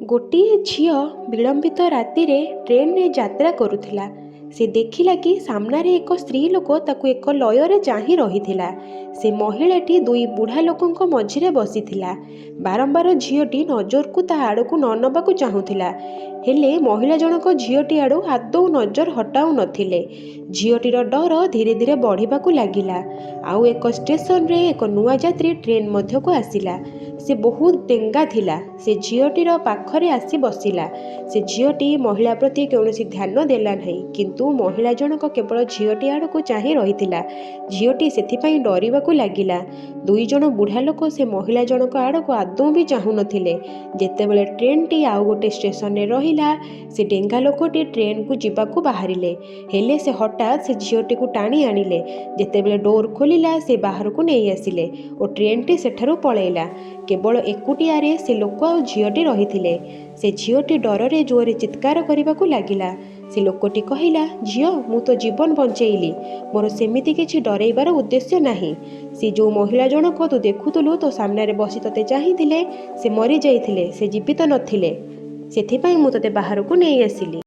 ଗୋଟିଏ ଝିଅ ବିଳମ୍ବିତ ରାତିରେ ଟ୍ରେନରେ ଯାତ୍ରା କରୁଥିଲା। ସେ ଦେଖିଲା କି ସାମ୍ନାରେ ଏକ ସ୍ତ୍ରୀ ଲୋକ ତାକୁ ଏକ ଲୟରେ ଚାହିଁ ରହିଥିଲା। ସେ ମହିଳାଟି ଦୁଇ ବୁଢ଼ା ଲୋକଙ୍କ ମଝିରେ ବସିଥିଲା। ବାରମ୍ବାର ଝିଅଟି ନଜରକୁ ତା ଆଡ଼କୁ ନ ନେବାକୁ ଚାହୁଁଥିଲା, ହେଲେ ମହିଳା ଜଣକ ଝିଅଟି ଆଡ଼ୁ ଆଦୌ ନଜର ହଟାଉନଥିଲେ। ଝିଅଟିର ଡର ଧୀରେ ଧୀରେ ବଢ଼ିବାକୁ ଲାଗିଲା। ଆଉ ଏକ ଷ୍ଟେସନରେ ଏକ ନୂଆ ଯାତ୍ରୀ ଟ୍ରେନ୍ ମଧ୍ୟକୁ ଆସିଲା। ସେ ବହୁତ ଡେଙ୍ଗା ଥିଲା। ସେ ଝିଅଟିର ପାଖରେ ଆସି ବସିଲା। ସେ ଝିଅଟି ମହିଳା ପ୍ରତି କୌଣସି ଧ୍ୟାନ ଦେଲା ନାହିଁ, କିନ୍ତୁ ମହିଳା ଜଣକ କେବଳ ଝିଅଟି ଆଡ଼କୁ ଚାହିଁ ରହିଥିଲା। ଝିଅଟି ସେଥିପାଇଁ ଡରିବାକୁ ଲାଗିଲା। ଦୁଇ ଜଣ ବୁଢ଼ା ଲୋକ ସେ ମହିଳା ଜଣକ ଆଡ଼କୁ ଆଦୌ ବି ଚାହୁଁନଥିଲେ। ଯେତେବେଳେ ଟ୍ରେନ୍ଟି ଆଉ ଗୋଟେ ଷ୍ଟେସନରେ ରହିଲା, ସେ ଡେଙ୍ଗା ଲୋକଟି ଟ୍ରେନ୍କୁ ଯିବାକୁ ବାହାରିଲେ, ହେଲେ ସେ ହଠାତ୍ ସେ ଝିଅଟିକୁ ଟାଣି ଆଣିଲେ। ଯେତେବେଳେ ଡୋର୍ ଖୋଲିଲା, ସେ ବାହାରକୁ ନେଇ ଆସିଲେ ଓ ଟ୍ରେନ୍ଟି ସେଠାରୁ ପଳେଇଲା। କେବଳ ଏକୁଟିଆରେ ସେ ଲୋକ ଆଉ ଝିଅଟି ରହିଥିଲେ। ସେ ଝିଅଟି ଡରରେ ଜୋରରେ ଚିତ୍କାର କରିବାକୁ ଲାଗିଲା। ସେ ଲୋକଟି କହିଲା, "ଝିଅ, ମୁଁ ତୋ ଜୀବନ ବଞ୍ଚେଇଲି। ମୋର ସେମିତି କିଛି ଡରେଇବାର ଉଦ୍ଦେଶ୍ୟ ନାହିଁ। ସେ ଯେଉଁ ମହିଳା ଜଣକ ତୁ ଦେଖୁଥିଲୁ ତୋ ସାମ୍ନାରେ ବସି ତୋତେ ଚାହିଁଥିଲେ, ସେ ମରିଯାଇଥିଲେ। ସେ ଜୀବିତ ନଥିଲେ। ସେଥିପାଇଁ ମୁଁ ତୋତେ ବାହାରକୁ ନେଇ ଆସିଲି।"